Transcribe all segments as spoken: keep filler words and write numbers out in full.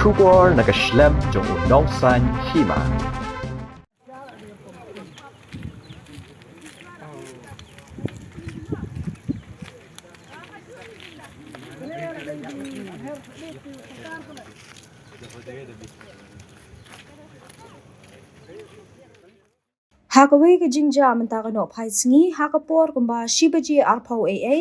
Khubor na ka shlem jong u nongsan hima. Ha kawei ka jingjia mynta ka nohphai sngi, ha ka por kumba shi baje arphew A A,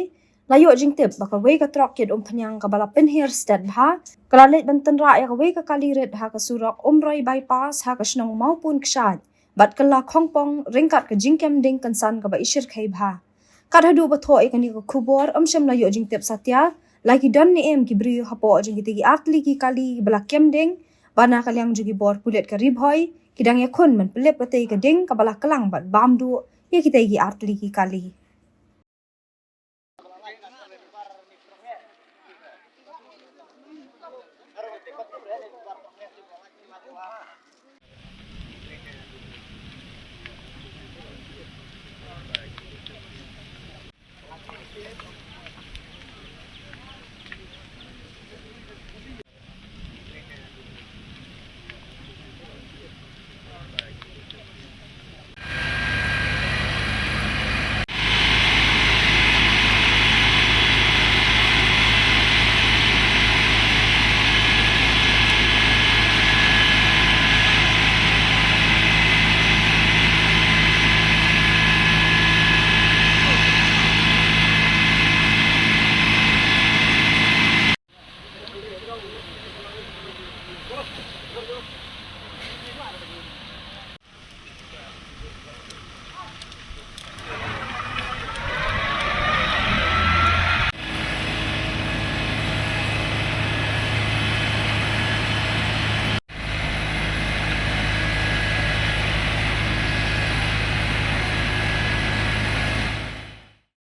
la ïoh jingtip ba kawei ka trok kit umphniang kaba la pynhiar stet bha ka la leit ban tynrah ïa kawei ka kali rit ha ka surok Umroi Bypass ha ka shnong Mawpun Kshaid bad kylla khongpong ryngkat ka jingkem ding kynsan kaba ishyrkhei bha. Kat haduh ba thoh ïa kane ka khubor, ym shym la ïoh jingtip satia la ki don ne em ki briew hapoh jong kitei ki artylli ki kali ba la kem ding, bad na ka liang jong ki bor pulit ka Ri Bhoi ki dang ïakhun ban pynlip katei ka ding kaba la klang bad bam duh ïa kitei ki artylli ki kali.